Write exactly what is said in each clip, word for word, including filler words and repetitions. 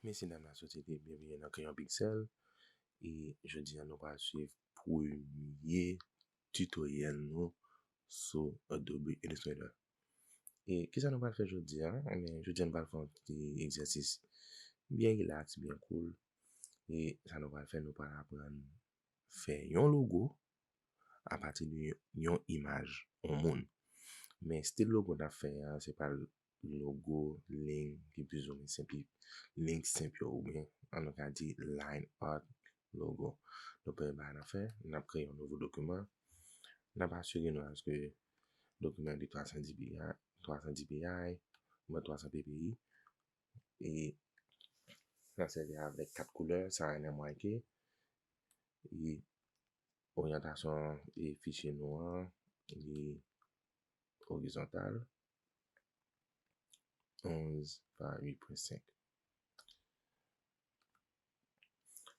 Mesye dam la, sosyete, byenvini nan Crayon Pixel. E jodi a, nou pral swiv premye tutoriel nou sou Adobe Illustrator. E kisa nou pral fè jodi a? Ebyen, jodi a, nou pral fè yon ti egzèsis byen relax, byen cool. E sa nou pral fè, nou pral aprann fè yon logo apati de yon imaj yon moun. Men stil logo n ap fè a, se pa logo, liy ki plizoumwen senp, liy senp yo, oubyen, an nou ka di, line art logo. Donk, premye bagay n ap fè, n ap kreye yon nouvo dokiman. N ap asire nou aske dokiman an de twa san dis pixel, twa san dis pixel, oubyen twa san P P I. E n ap sèvi avèk kat koulè, sa a, N M Y K. E oryantasyon e fichye nou an, li orizontal, onz pa uit pwen senk.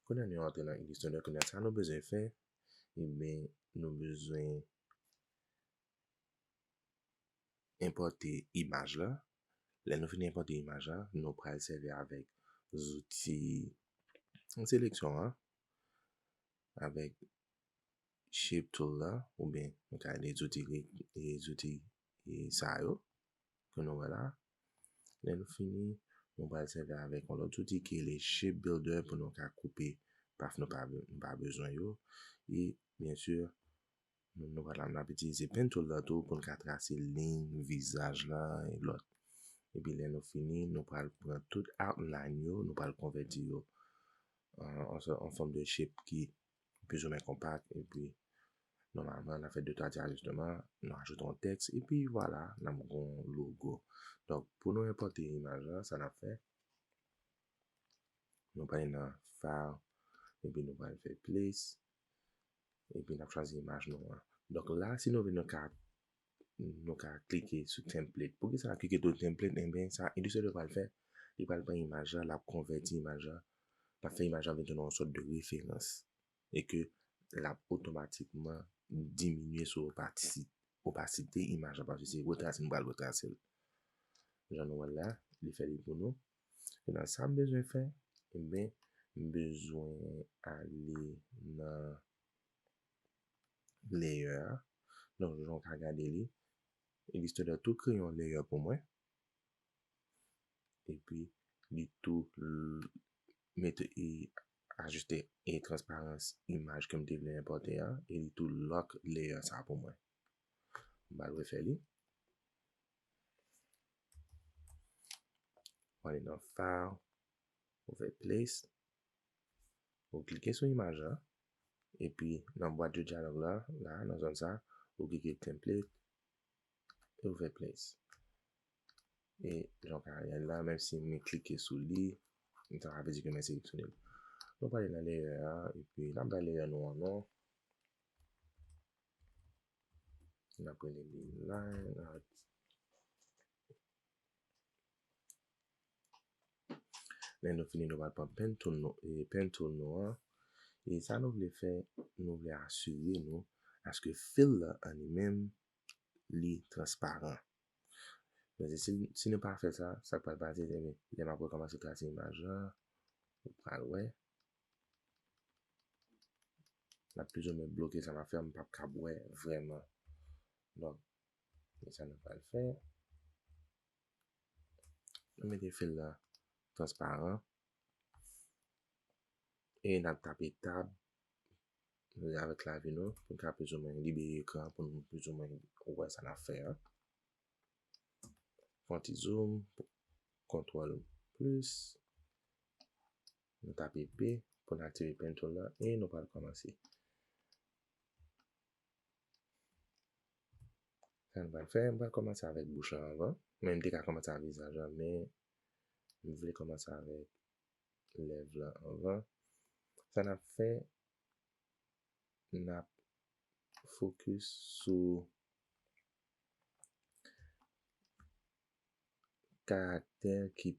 Kounye a nou antre nan Illustrator, kounye a sa nou bezwen fè, ebyen, nou bezwen enpòte imaj la. Lè nou fin enpòte imaj la, nou pral sèvi avèk zouti seleksyon an, avèk Shape Tool la, oubyen nou ka rele zouti, e, zouti, e, sa yo ke nou wè la. Lè nou fini, nou pral sèvi avèk yon lòt zouti ki rele Shape Builder pou nou ka koupe paf nou pa, nou pa bezwen yo. E, byen si, nou, nou pral, n ap itilize Pen Tool la tou pou n ka trase liy vizaj la e lòt. Epi lè nou fini, nou pral pran tout outline yo, nou pral konvèti yo an, an, an fòm de shape ki plizoumwen konpak, epi nòmalman, n ap fè de twa ti ajisteman, nou ajoute yon tèks, epi vwala, n ap gen yon logo. Donk, pou nou enpòte imaj la, sa n ap fè, nou prale nan File, epi nou pral fè Place, epi n ap chwazi imaj nou an. Donk la, si nou vle, nou ka, nou ka klike sou Template. Poukisa n ap klike sou Template? Ebyen, sa Illustrator pral fè, li pral pran imaj la, l ap konvèti imaj la, l ap fè imaj la vin tounen yon sòt de referans. E ke l ap otomatikman diminye sou opasi-, opasite imaj la, paske se retrase nou pral retrase l. Jan nou wè l la, li fè li pou nou. Kounye a, sa m bezwen fè, ebyen, m bezwen ale nan layer a. Donk, jan w ka gade li, Illustrator tou kreye yon layer pou mwen. Epi, li tou l-, mete e ajiste e transparans imaj ke m te vle enpòte a, e li tou lock layer sa pou mwen. M pral refè li. Ou ale nan File, ou fè Place, ou klike sou imaj la, epi nan bwat de dyalòg la, la, nan zòn sa, ou klike Template, e ou fè Place. E jan w ka wè la, menm si m klike sou li, sa pa vle di ke mwen seleksyone l. Nou prale nan layer a, epi n ap bay layer nou an non. N ap rele li line art. Lè nou fini, nou pral pran Pen Tool nou, e Pen Tool nou an. E sa nou vle fè, nou vle asire nou aske fill la an li menm, li transparan. Paske si, si nou pa fè sa, sa k pral pase, se ke lè m ap rekòmanse trase imaj la, ou pral wè, l ap plizoumwen bloke sa m ap fè, m p ap kab wè vrèman. Donk, se sa nou pral fè. Nou mete fill la transparan. E n ap tape Tab avèk klavye nou pou n ka plizoumwen libere ekran pou nou plizoumwen wè sa n ap fè a. Fè yon ti zoom, kontwòl plis. Nou tape P pou n aktive Pen Tool la e nou pral kòmanse. Sa n pral fè, m pral kòmanse avèk bouch lan anvan. Men m te ka kòmanse avèk vizaj la, men m vle kòmanse avèk lèv lan anvan. Sa n ap fè, n ap fokis sou karaktè ki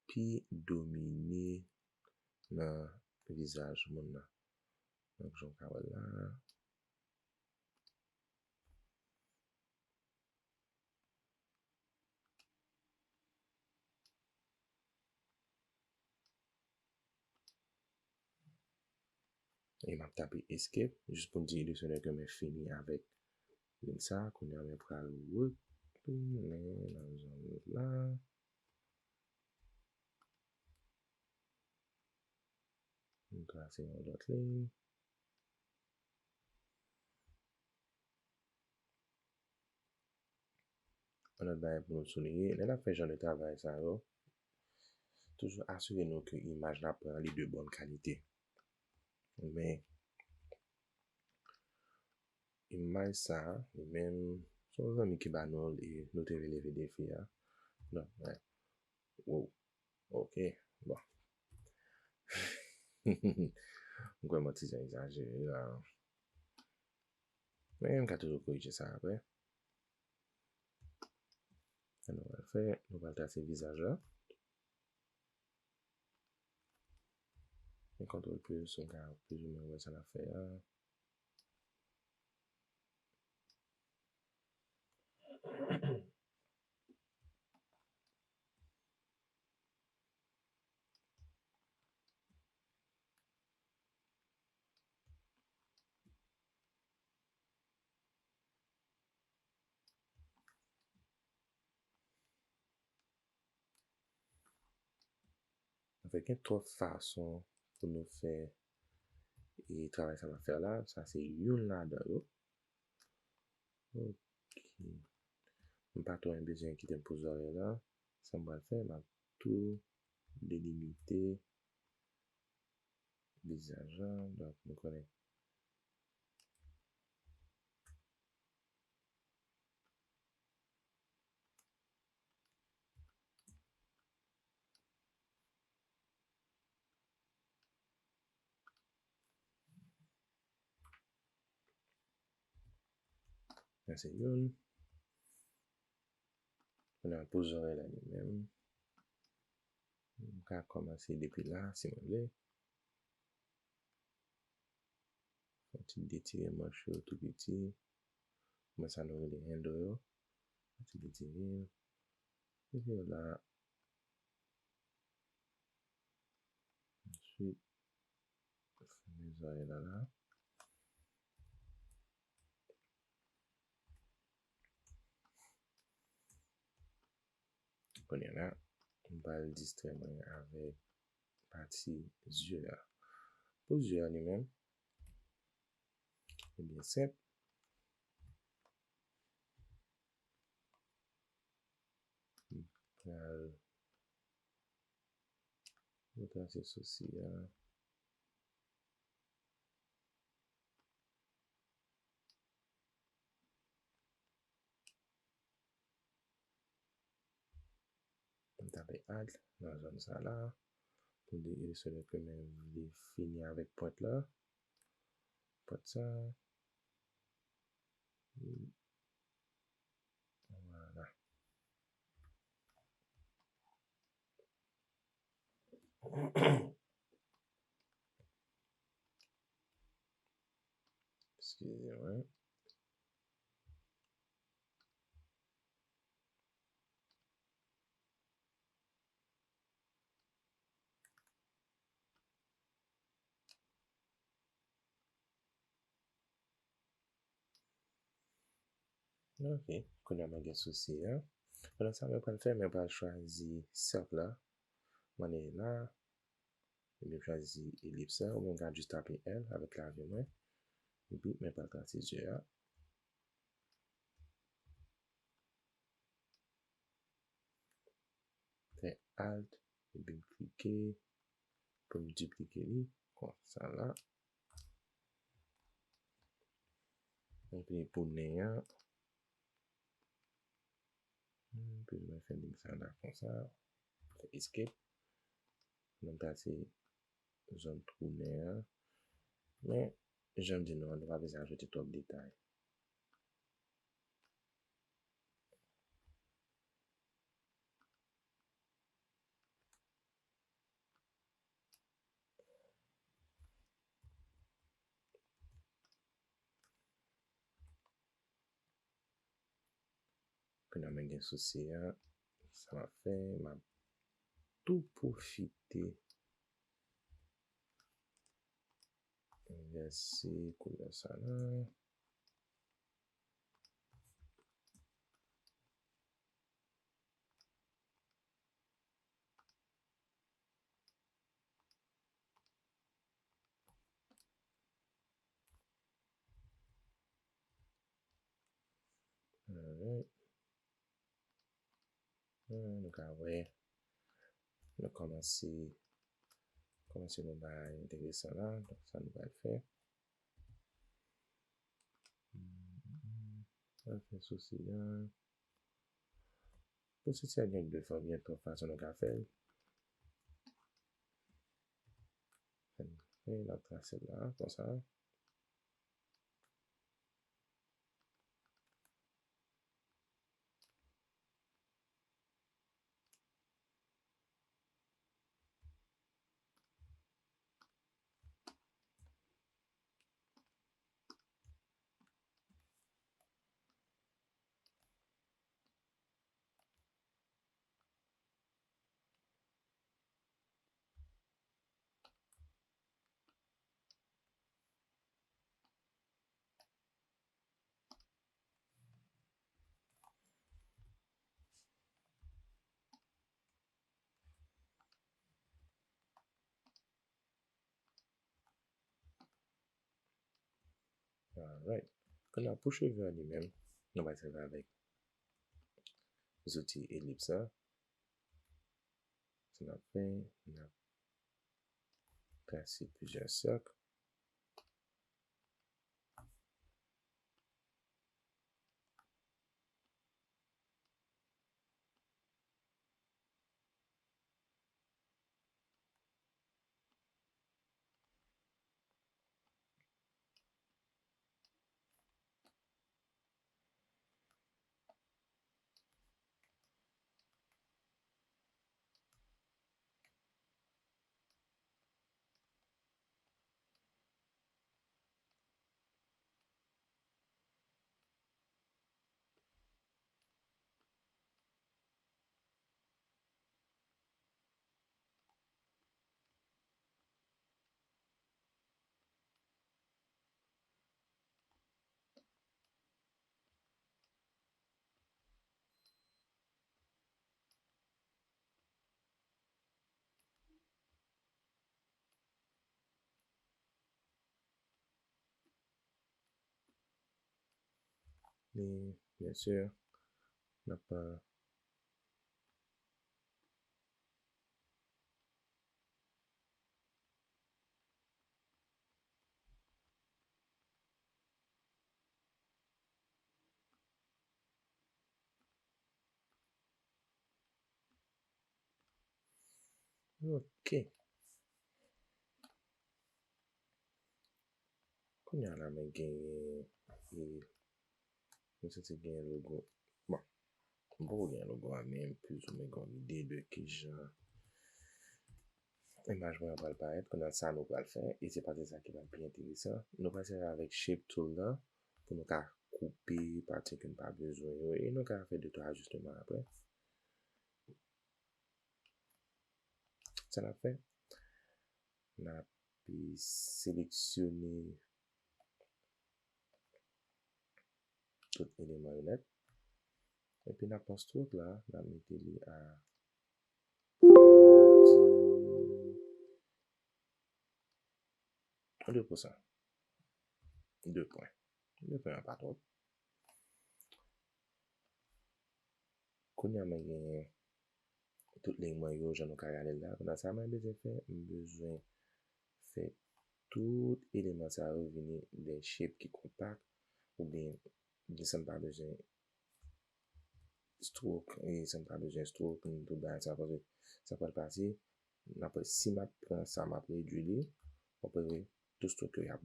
pi domine nan vizaj moun nan. Donk, jan w ka wè la. E m ap tape escape, jis pou m di ilustrator ke mwen fini avèk lin sa. Kounye a mwen pral retounen nan zòn la. M trase yon lòt liy. Yon lòt bagay pou nou souliye, lè n ap fè jan de travay sa yo, toujou asire nou ke imaj n ap pran li de bòn kalite. Men, imaj sa, li menm, se yon zanmi ki ba nou l e nou te vle leve defi a. Non, men, wow. Ok, bon. M kwè m ti jan egzajere la. Men, m ka toujou korije sa apre. Sa nou pral fè, nou pral trase vizaj la. Men kontwòl plis, nou ka plizoumwen wè sa n ap fè a. Anfèt, gen twòp fason pou nou fè e travay sa m ap fè la. Sa se youn ladan yo. Ok. M pa twò bezwen kite m pou zòrèy la. Sa m pral fè, m ap tou delimite vizaj la. Donk, nou konnen. Sa se youn. Kounye a pou zòrèy la li menm. M ka kòmanse depi la, si mwen vle. Fè yon ti detire manch yo tou piti. Kòman sa nou rele handle yo. Yon ti detire. Detire la. Answit, fèmen zòrèy la la. Kounye a la, m pral distrè mwen avèk pati zye a. Pou zye a li menm, li byen senp. M pral retrase sousi a. M tape add nan zòn sa la. Pou m di ilustrator ke mwen vle fini avèk pwent la. Pwent sa. Vwala. Eskize mwen. Ok, kounye a mwen gen sousi a. Pandan sa, mwen pral fè, mwen pral chwazi sèk la. Mwen ale la, epi m chwazi elips la, oubyen m ka jis tape L avèk klavye mwen. Epi mwen pral trase zye a. Fè Alt, epi m klike pou m diplike li, konsa la. Epi pou nen an, hmm, plizoumwen fè lig sa la konsa, fè escape. Nou trase zòn twou nen an. Men, jan m di nou an, nou pa bezwen ajoute twòp detay. Kounye a mwen gen sousi a, sa m ap fè, m ap tou pwofite. Vèse koulè sa la. Alright. Hmm, nou ka wè. Nou kòmanse, kòmanse nou bagay enteresan la. Donk, sa nou pral fè. Hmm, sa fè sousi a. Pou sousi a gen de fa-, gen twa fason nou ka fè l. Fè n, fè n ap trase l la, konsa. Alright. Kounye a pou cheve a li menm, nou pral sèvi avèk zouti elips la. Sa n ap fè, n ap trase plizyè sèk. E, byen si, n ap, Ok. Kounye a la, mwen genyen, e, mwen santi genyen logo. Bon, m poko genyen logo a, men plizoumwen gen yon ide de kijan imaj mwen an pral parèt. Kounye a, sa nou pral fè, e se pati sa ki pral pi enteresan. Nou pral sèvi avèk Shape Tool la pou nou ka koupe pati ke n pa bezwen yo, e nou ka fè de twa ajisteman apre. Sa n ap fè? N ap seleksyone tout eleman yo nèt. Epi n ap pran stroke la, n ap mete li a, ann di, de pou san. De pwen. De pwen an pa twòp. Kounye a mwen genyen tout liy mwen yo, jan nou ka gade l la. Kounye a sa mwen bezwen fè, m bezwen fè tout eleman sa yo vini de shape ki konpak, oubyen, oubyen si m pa bezwen stroke, e si m pa bezwen stroke, m tout bagay sa, paske sa pral pase, n ap wè si m ap pran sa, m ap redwi li, w ap wè tout stroke yo y ap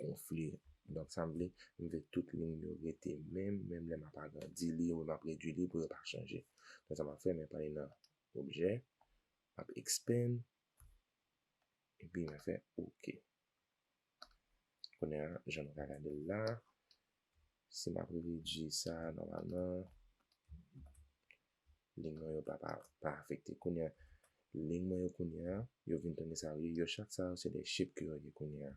gonfle. Donk, sa m vle, m vle tout liy yo rete menm, menm lè m ap agrandi li, oubyen m ap redwi li pou yo pa chanje. Donk, sa m ap fè, mwen prale nan objè, m ap expand, epi mwen fè ok. Kounye a, jan nou ka gade l la, si m ap redwi sa, nòmalman, liy mwen yo pa, pa, pa afekte. Kounye a, liy mwen yo kounye a, yo vin tounen sa yo ye. Yo chak sa yo, se de shape ke yo ye kounye a.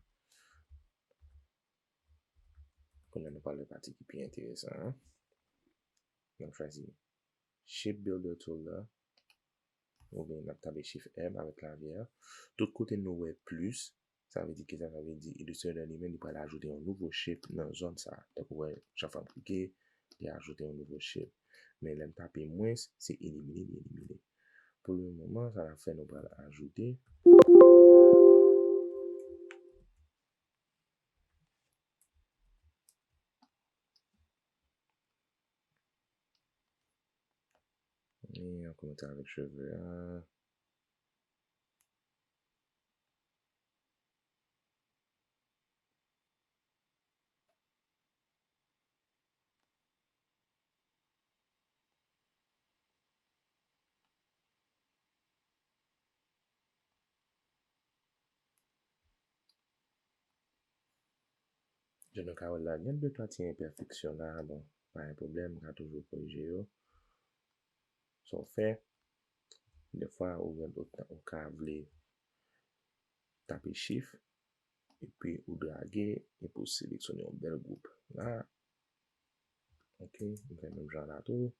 Kounye a nou pral wè pati ki pi enteresan an. N ap chwazi Shape Builder tool la. Oubyen n ap tape Shift M avèk klavye a. Tout kote nou wè plis, sa vle di kisa? Sa vle di Illustrator li menm li pral ajoute yon nouvo shape nan zòn sa a. Tankou w wè jan fwa m klike, li ajoute yon nouvo shape. Men lè m tape mwens, se elimine, li elimine. Pou le moman, sa n ap fè, nou pral ajoute yon kòmantè avèk cheve a. Jan nou ka wè la, gen de twa ti enpèfeksyon la, bon, pa gen pwoblèm, m ka toujou korije yo. Sa w fè, dèfwa ou gen, ou, ou ka vle tape Shift, epi ou drage, epi ou seleksyone yon bèl gwoup la. Ok, m fè menm jan la tou.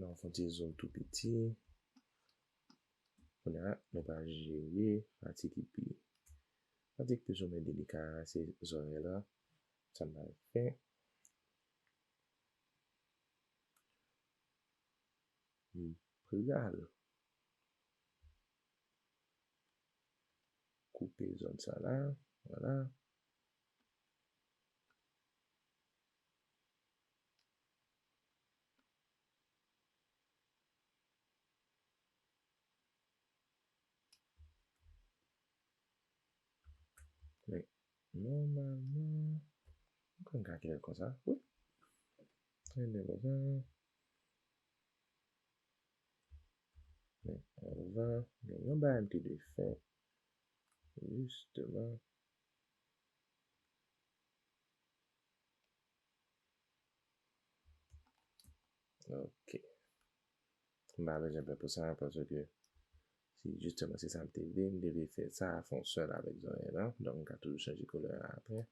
Nan yon fon ti zoom tou piti. Kounye a, nou pral jere pati ki pi, pati ki pi soumen delika a, se zòrèy la. Sa m pral fè. M pral koupe zòn sa la. Vwala. Men, nòmalman, m konn ka kite l konsa. Wi. Rete konsa. Men, anvan, gen yon bagay m te dwe fè. Jisteman. Ok. M pa bezwen pè pou sa, paske se jisteman se sa m te vle. M te vle fè sa fè yon sèl avèk zòrèy la. Donk, m ka toujou chanje koulè a apre.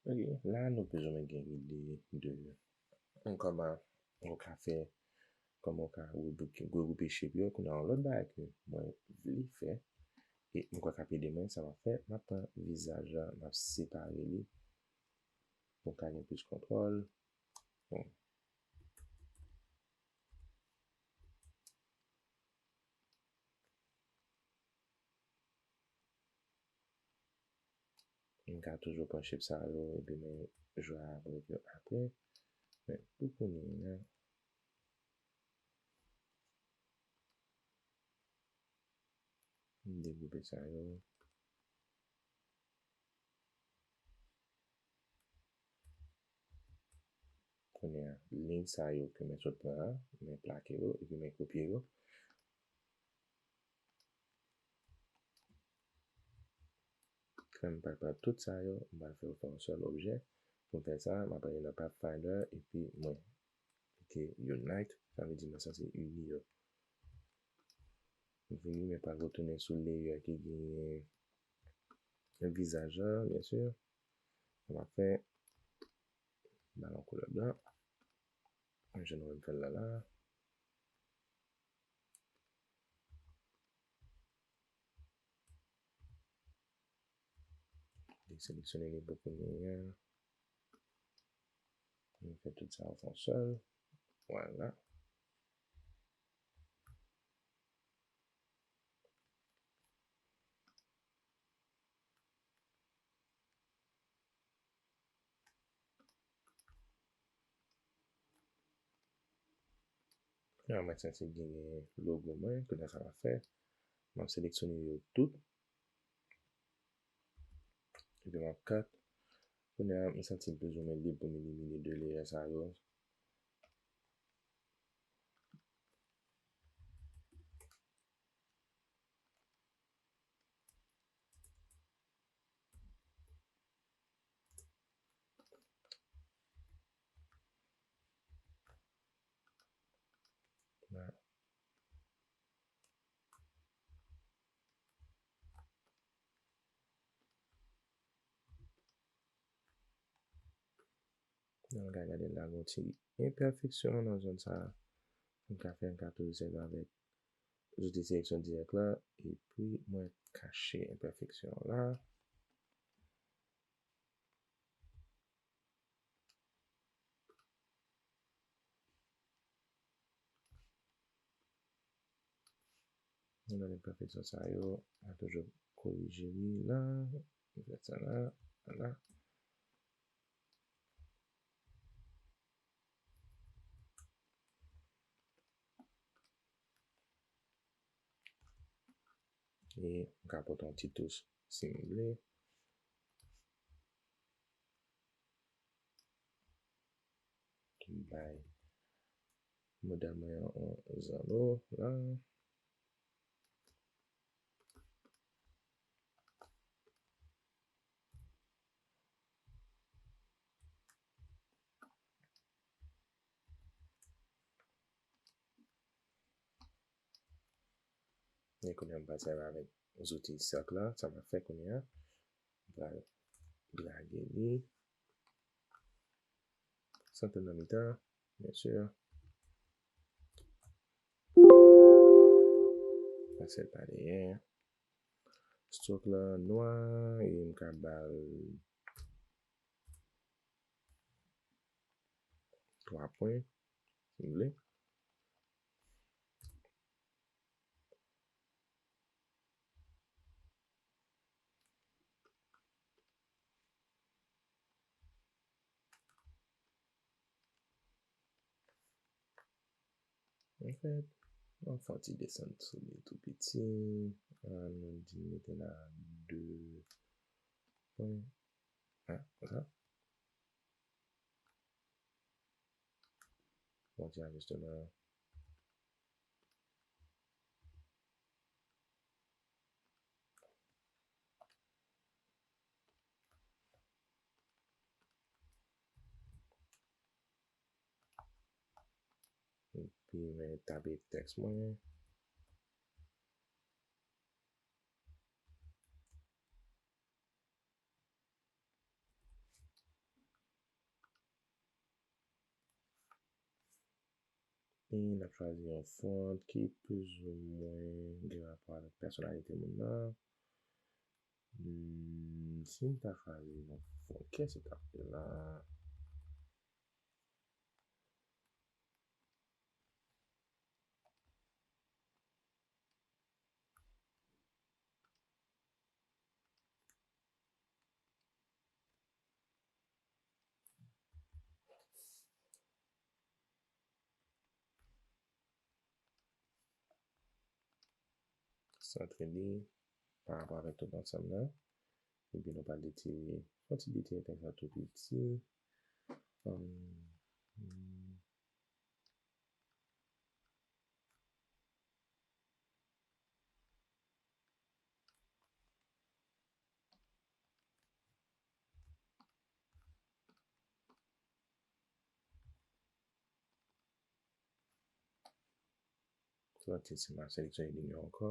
Ok, la nou plizomen gen ide de kòman ou ka fè, kòman ou ka regroupe, regroupe shape yo. Kounye a, yon lòt bagay ke mwen vle fè, e m kwè k ap ede mwen, sa m ap fè, m ap pran vizaj la, m ap separe li pou m ka gen plis kontwòl. Bon. M ka toujou pran shape sa yo, epi mwen jwe avèk yo apre. Men, pou kounye a, m degoupe sa yo. Kounye a, liy sa yo ke mwen sot pran an, mwen plake yo, epi mwen kopye yo. Kè m pral pran tout sa yo, m pral fè yo fè yon sèl objè. Pou m fè sa, m ap ale nan Pathfinder, epi mwen ke unite, sa vle di mwen sanse ini yo. M vini, mwen pral retounen sou layer ki genyen vizaj la, byensi. Sa m ap fè, ba l yon koulè blan. Jan nou wè m fè l la, la. Deseleksyone li pou kounye a. Nou fè tout sa ansanm sèl. Vwala. Kounye a mwen sanse genyen logo mwen, kounye a sa m ap fè, m ap seleksyone yo tout. Epi m ap cut. Kounye a, m santi m bezwen mwen lib pou m elimine de layer sa yo. Nou ka gade la, gon ti enpèfeksyon nan zòn sa a. Nou ka fè, nou ka toujou sèvi avèk zouti seleksyon dirèk la, epi mwen kache enpèfeksyon la. Nou nan enpèfeksyon sa yo, nou toujou korije li la. Nou fè sa la, la. E m ka pote yon ti touch si m vle. M bay modèl mwen an yon zanno la. E kounye a m pral sèvi avèk zouti sèk la. Sa m ap fè kounye a, m pral drage li. Santre nan mitan, byen si. Pase l pa dèyè. Stroke la nwa, e m ka ba l twa pwen, si w vle. Anfèt, m ap fè yon ti desann sou li tou piti. Ann nou di mete la de pwen. A, konsa. Bon, ti ajisteman. Epi, mwen tape tèks mwen. E n ap chwazi yon font ki plizoumwen gen rapò avèk pèsonalite moun nan. Hmm, si m ta chwazi yon font, kiyès yo t ap ye la? Santre li pa rapò avèk tout ansanm nan. Epi nou pral detire, fè yon ti detire tèks la tou piti. Hum, hum. Twa tèt se m ap seleksyone li ankò.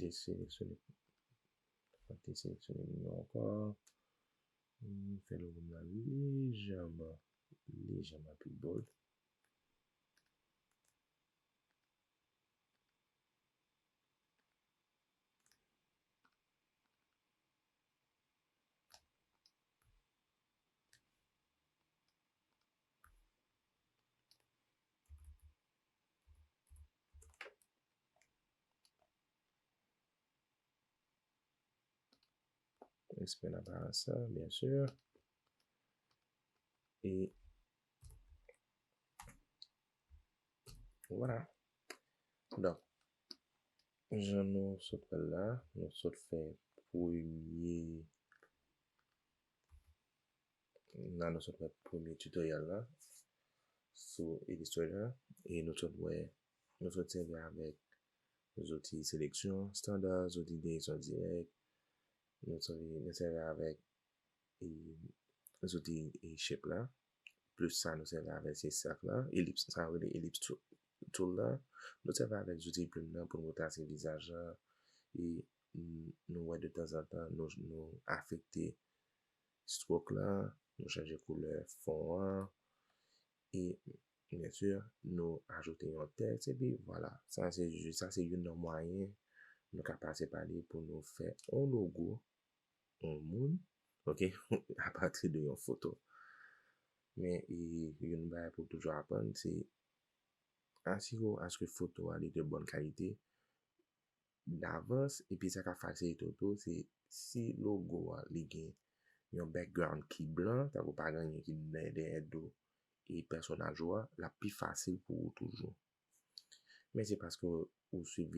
Deseleksyone. Twa tèt seleksyone li ankò. Hmm, fè logo m nan lejèman, lejèman pi bold. Respè nan aparans lan, byen si. E vwala. Donk, jan nou sot wè l la, nou sot fè premye, la nou sot fè premye tutorial la sou Illustrator e nou sot wè, nou sot sèvi avèk zouti seleksyon estanda, zouti direksyon dirèk, nou sèvi, nou sèvi avèk e, zouti e shape la. Plis sa nou sèvi avèk se sak la, elips, sa yo rele elips tool la. Nou sèvi avèk zouti plume nan pou nou retrase vizaj la. E n-, nou wè de tanzantan nou, nou afekte stroke la, nou chanje koulè fon an. E byen si, nou ajoute yon tèks, epi vwala. Sa se jis, sa se youn nan mwayen nou ka pase pa li pou nou fè yon logo yon moun, ok, apati de yon foto. Men, e, youn bagay pou w toujou aprann, se asire w aske foto a li de bòn kalite davans, epi sa ka fasilite w tou, se si logo a li gen yon background ki blan, tankou pa gen anyen ki dèyè, dèyè do e pèsonaj ou a, l ap pi fasil pou ou toujou. Men se paske ou swiv